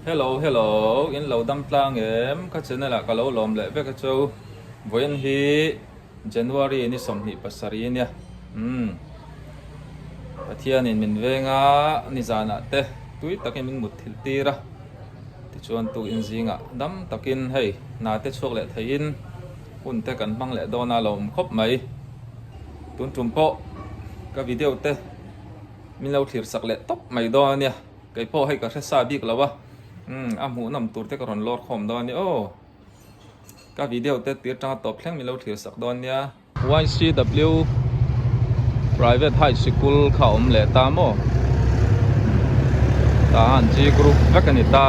Hello hello in lo dam tlang em ka channel ah ka lo lawm leh vek a chu vawiin hi January ni 27 ania umm Pathian in min veng a nizan ah te tui takin min mut thilh tir a tichuan tu in zingah dam takin hei hna te chhuak leh theihin hun te kan hmang leh dawn a lo awm khawp mai tun tum pawh ka video te min lo thlir sak leh tawp mai dawn ania kei pawh hei ka hre sa bik lo a umm a hmuhnawm tur te ka rawn lawr khawm dawn ania aw ka video te tir tanga tawp thleng min lo thlir sak dawn nia. YCW Private High Sikul kha a awm leh ta maw? Tah han G group vek a ni ta.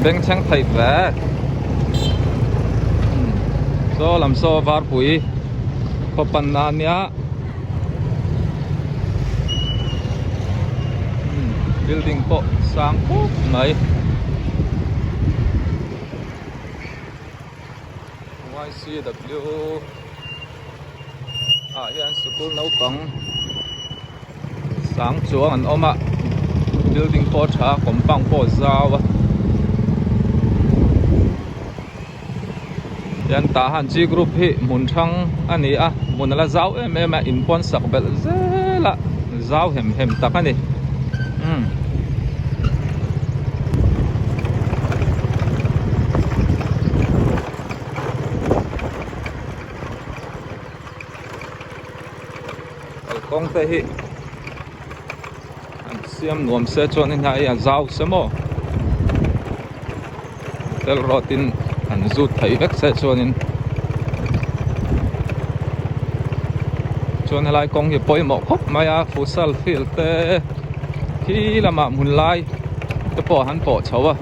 Bengchheng theih vek. Saw lam saw varpui khaw panna a nia. Building pawh sang khawp mai. YCW ah hian sikul naupang sang chuang an awm a building pawh a tha a compound pawh a zau a hian tah han G group hi hmun hrang a ni a hmun a la zau em em a in pawn sak belh zel a zau hem hem tak a ni umm. Kalkawng te hi an siam nuam se chuan in hei a zau se maw tel rawt in an zut thei vek se chuanin chuan helai kawng hi pawimawh khawp mai a futsal field te khi lamah hmun lai te pawh an pawh chho a.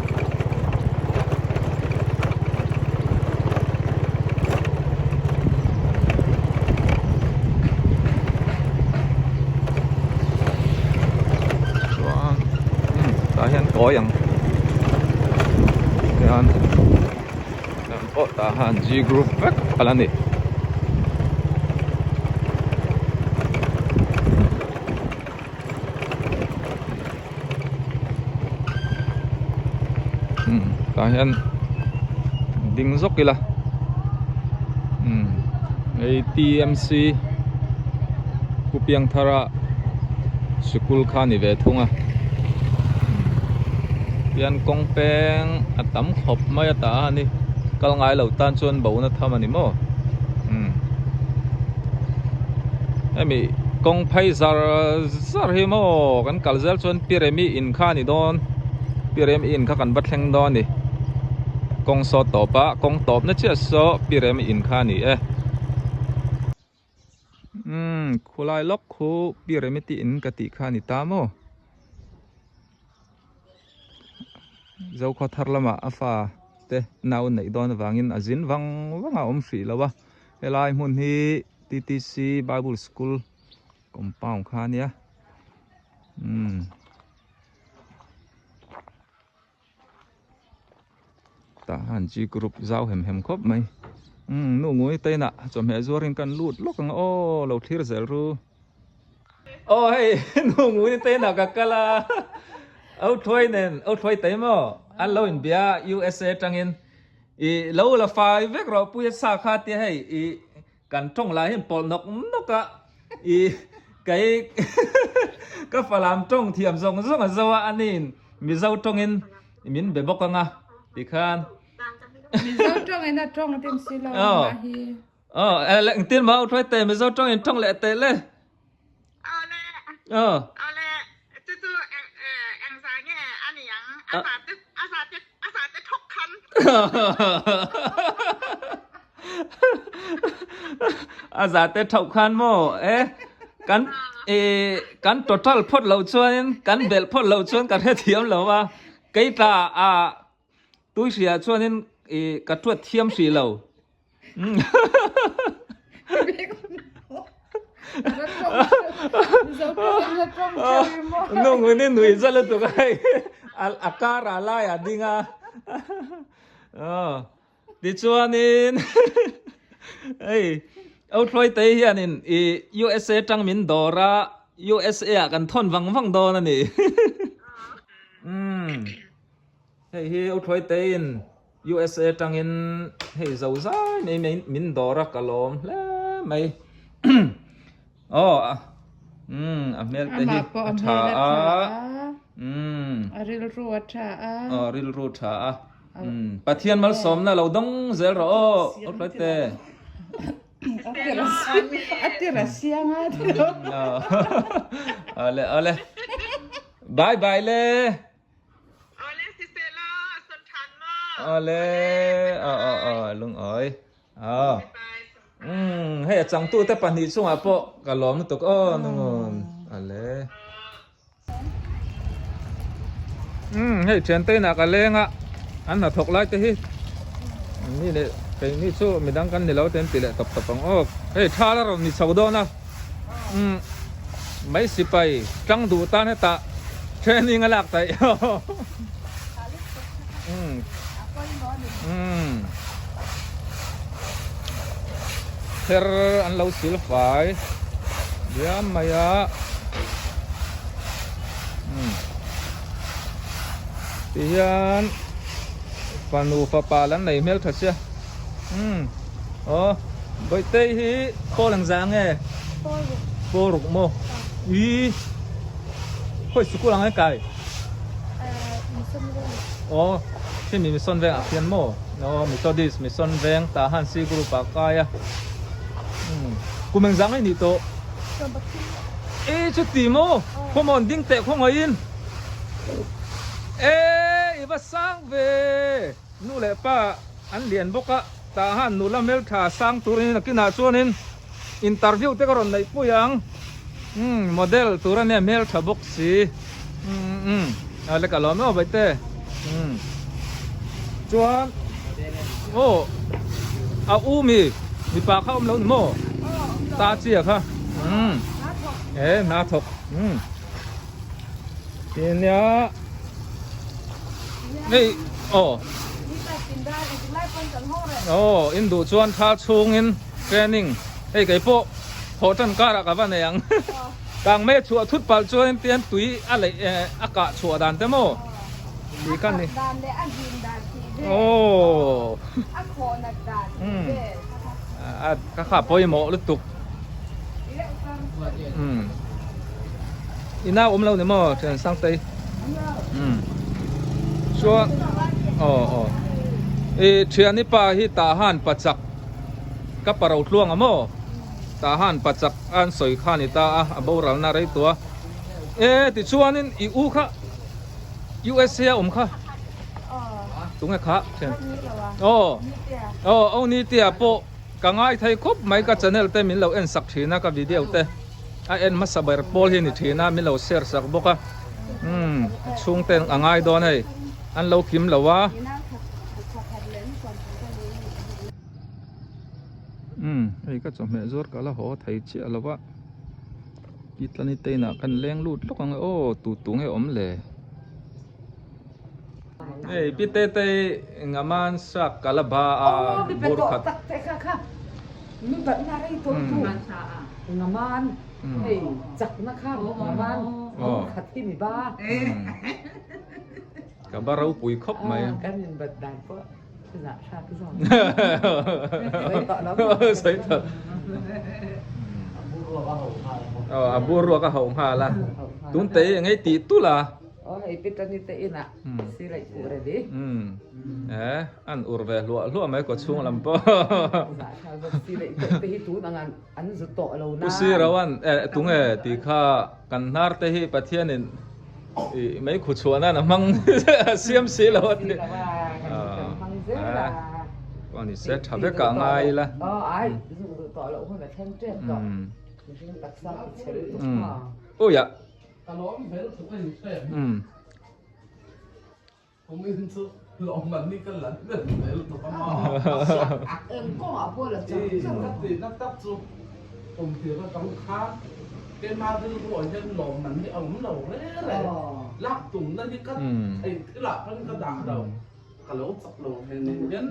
Chuan umm tah hian kawi ang hian lam pawh tah hian G group vek a la ni. Umm tah hian ding zawk ila umm hei T M C Pu Piangthara sikul kha a ni ve thung a hian kawng peng a tam khawp mai a ta a ni kal ngai lo tan chuan bo na tham a ni maw umm hemi kawng phei zar zar hi maw kan kal zel chuan Piremi in kha a ni dawn Piremi in kha kan va thleng dawn a ni kawng saw tawp a kawng tawp na chiah saw Piremi in kha a ni e umm khulai lawk khu Piremi tih in ka tih kha a ni ta maw. Zokhaw thar lamah a fa te nau neih dawn avangin a zin vang vang a awm hrih lo a helai hmun hi T T C Bible School compound kha a nia umm. Tah han G group zau hem hem khawp mai umm nu ngui te inah chawhmeh zuarin kan lut lawk ang aw lo thlir zel ru aw hei nu ngui te inah ka kal a au thuai nen au thuai te maw an lo inbia U_S_A atangin ih lo la fai vek rawh puia sa kha tia hei ih Kan tawng lai hian pawlh nawk nawk a, i kei ka falam tawng thiam zawng zawng a zo a, aniin Mizo tawngin min be bawk ang a tikhan. Mizo tawngin a tawng tin si lo mah hi. Aw, engtin mah u Hruaite Mizo tawngin tawng leh teh le. Awle. Aw. Awle, chu chu eng zai nge a ni ang? A za te, a za te, a za te thawk khan. A za te thawk khan maw? E, kan e kan total phawt lo chuan kan belh phawt lo chuan ka hrethiam lo a. Kei tla a tui hria chuanin e ka tuat thiam hrih lo. Nung ni nui za lutuk a hei a kar ah lai ah ding a tichuanin hei Authlawi te hianin i USA tang min dawr a USA ah kan thawn vang vang dawn a ni. Hei hi U Thluai Tein USA tangin hei zo zai mai mai min dawr a ka lawm hle mai. Aw umm a hmel te hi a tha a. Umm a rilru a tha a. Aw rilru tha a. Umm Pathian malsawmna lo dawng zel rawh aw U Thluai Te. A tira siang a tilo. Awle awle. Bye bye le. Awle sisela son than maw. Awle aw aw aw lungawi. Aw. Umm hei a changtu te pahnih chungah pawh ka lawm lutuk aw nungun. Awle. Umm hei thiante inah ka leng a an hnathawk lai te hi ni leh keini chu midang kan ni lo te an ti leh tawp tawp ang aw hei thal a rawn ni chho dawn a umm mai sipai tlang duh tan hetah training a lak taih umm umm kher an lo sil fai diam mai a umm ti hian fanu fapa lan nei hmel tha sia umm aw bawihte hi pawl ang zah nge pawl ruk maw ih khawi sikul ang e kai aw hemi mission veng ah khian maw aw methodist mission veng tah han c group ah kai a umm kum engzah nge nih tawh e chuti maw khawmawn ding teh khawngaihin e i va sang ve nu leh pa an lian bawk a tah han nula hmeltha sang turin nakinah chuanin interview te ka rawn neih pui ang umm model tur ania hmeltha bawk si umm umm a le ka lawm em aw baihte umm chuan aw a u mi mipa kha awm lo ni maw ta chia kha umm e hna thawk umm tia hei aw aw in duh chuan thla chhungin training hei kei pawh thawh tan karah ka va nei ang kang mai a chhuah thut palh chuan in tian tui a leih eh a kah chhuah dan te maw tih kha ni aw umm a ka kha pawimawh lutuk umm i nau awm lo ni maw thian Sangtei umm chuan aw aw i thiani pa hi tah han pachak Ka pa ro tluang a maw? Tah han pa chak a an sawi kha a ni ta a, a boral na rei tawh a. E tichuanin i u kha USA a awm kha tunge kha thian aw aw aw ni tia pawh ka ngai thei khawp mai ka channel te min lo en sak thin a ka video te a en hmasa ber pawl hi a ni thin a min lo share sak bawk a umm a chhungte a ngai dawn hei an lo kim lo a. Umm hei ka chawhmeh zuar ka la haw thei chiah lo va Pitlani te inah khan leng lut lawk ang e aw tu tu nge awm le hei Pite te engaman sak ka la ba a bur khat Ka ba ropui khawp mai. A bur ruak a hauh nghal a tun te eng ei tih tulh a e an ur ve hluah hluah mai kaw chhung lam pawh Pu Sirawan e tunge tih kha kan hnar te hi Pathianin I mei khu chhuah nan a hmang siam si lo a ti. Aw ni se tha vek ah ngai ila. Ui ah. Keima rilru ah hian lawmman hi a awm lo reng reng. Lak tumna hi ka theih thilah khan ka dah lo. Ka lo chak lo ve nen hian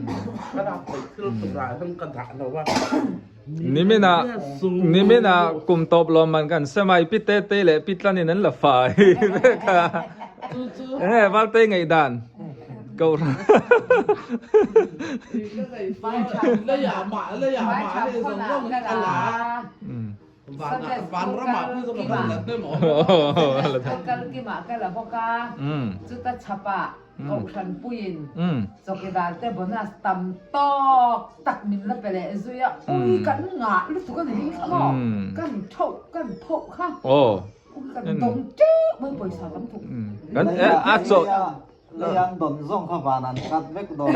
ka lak theih thil turah hian ka dah lo a. Niminah niminah kum tawp lawmman kan sem a, i pi te te leh pi tlanin an la fai vek a. Enge Valtei ngaihdan? Kohhran. Lei an dawn zawng kha van an cut vek dawn.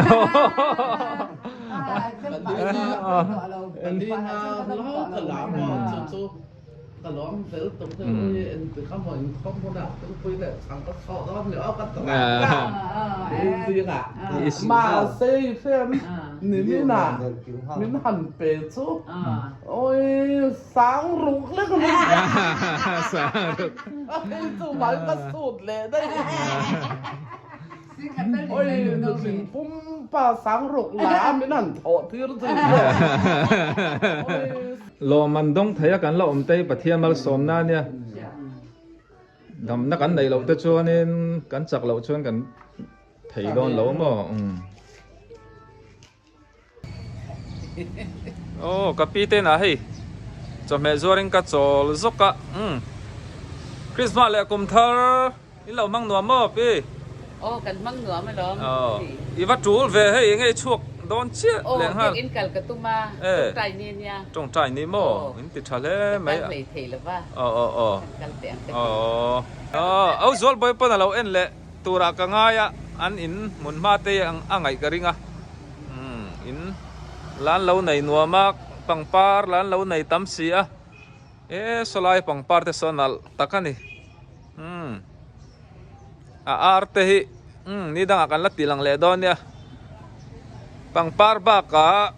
Lawmman dawng thei a kan la awm te Pathian malsawmna ania. Damna kan neih loh te chuanin kan chak loh chuan kan thei dawn lo maw. Aw ka pi te inah hei chawhmeh zuarin ka chawl zawk a umm Christmas leh kum thar in lo hmang nuam maw pi? Aw kan hmang nuam alawm Aw i va tul ve hei enge i chhuak dawn chiah leh nghal Aw in kal ka tum a tawngtai ni ania Tawngtai ni maw in ti tha hle mai Ka kal hlei thei lova Aw aw aw kan kal teh ang ka ti Aw aw Au zual bawi pawn a lo en leh Turah ka ngai a, an in hmun hma te ang a ngaih ka ring a. Umm, in lan lo nei nuam a, pangpar lan lo nei tam si a. E, sawlai pangpar te saw nalh tak a ni. Umm, a ar te hi, umm, ni dangah kan la tih lang leh dawn nia. Pangpar bakah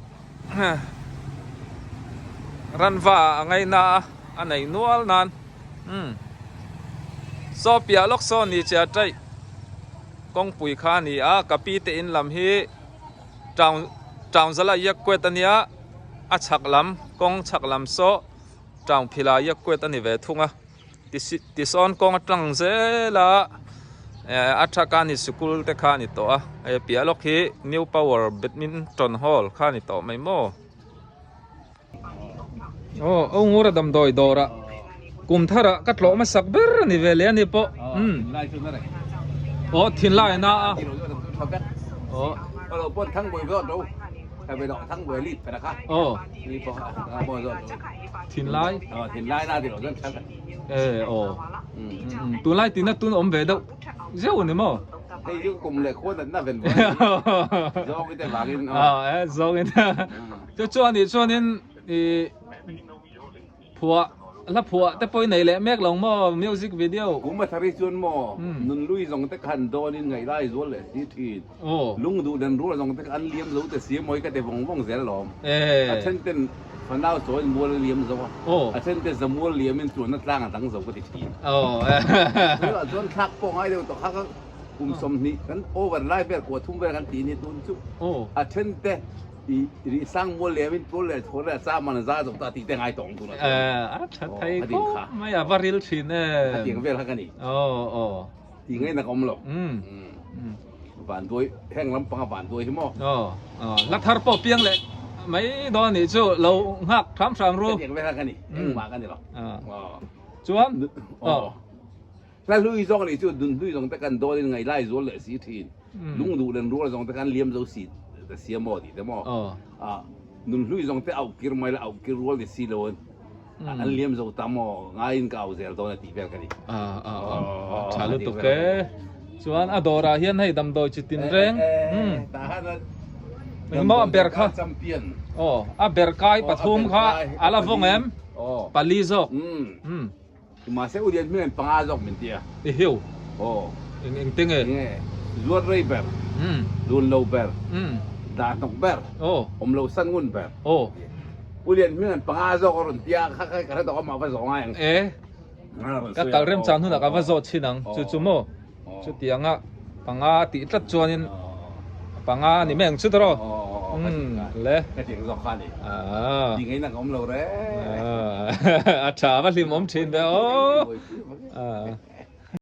ranva a ngaina a, a nei nual nan. Umm. Saw piah lawk saw ni che a taih kawngpui kha a ni a, ka pi te in lam hi town town zala Yakwet a nia, a chhak lam kawng chhak lam saw town phila Yakwet a ni ve thung a, tisawn kawng atang zel a eh a tha ka ni sikul te kha a ni tawh a, hei piah lawk hi new power badminton hall kha a ni tawh mai maw. Aw aw ngura damdawi dawrah kum tharah ka tlawh hmasak ber a ni ve leh a ni pawh umm aw thinlai a na a aw aw thinlai e aw umm tunlai tina tun awm ve deuh zeuh a ni maw. Hei chu kum leh khua natna ven zawng te vangin aw e zawng in. Chu chu anih chuanin ih phuah hla phuah te pawh i nei leh mek lo maw music video. Kum a thar hi chuan maw nunlui zawng te kha an dawnin ngaih lai zual leh si thin. Lungduh dan rual zawng te kha an liam zo te si mawi ka ti vawng vawng zel alawm. A then ten fanau chawiin mual a liam zo a, a then te zamual liamin chuanna tlang a dang zo ka ti thin. Tunah chuan thlak pawh ngai deuh tawh kha ka kum 20 kan over lai vel kua thum vel kan tih ni tun chu a then te I ri sang mual lem in tul leh chhawr leh cha man za zawk ta tih te ngai tawng tur a chuan. A tha thei khawp mai a va ril thin em. A tiang vel kha ka ni. Aw aw. Ti ngei nak awm lo. Van duai heng lampang a van duai hi maw. Aw aw la thar pawh piang leh mai dawn anih chu lo nghak hram hram ru. Ka tiang vel kha ka ni. Engmah ka ni lo. Chuan aw. Hla hlui zawng anih chu dun hlui zawng te kan dawn in ngaih lai zual leh si thin. Lung duh len rual zawng te khan liam zo si ta sia maw tih te maw. Ah nun hlui zawng te auh kir mai la auh kir rual ni si lo in an liam zo ta maw ngai in ka auh zel dawn a tih vel ka ni. Ah ah ah tha lutuk e. Chuan a dawr ah hian hei damdawi chi tin reng. Engmaw a ber kha. Champion. Aw a ber kai pathum kha a la vawng em? Pali zawk. Mahse u Lian hming an panga zawk min ti a. I hiu. Aw. Eng eng te nge? Enge zuat rei ber. Umm. Lun lo ber. Umm. Dah hnawk ber. Aw. Awm lo san ngun ber. Aw. U Lian hming an panga zawk a rawn ti a, kha kha ka hre tawh a mah va zawh ngai ang. E. Ka kal rem chan hunah ka va zawh chhin ang. Chu chu maw? Chutianga panga tih tlat chuanin panga a ni mai ang chu tawh. Umm le. Ka tiang zawk kha a ni. Ti ngei nak a awm lo re. A tha va hlim awm thin ve aw.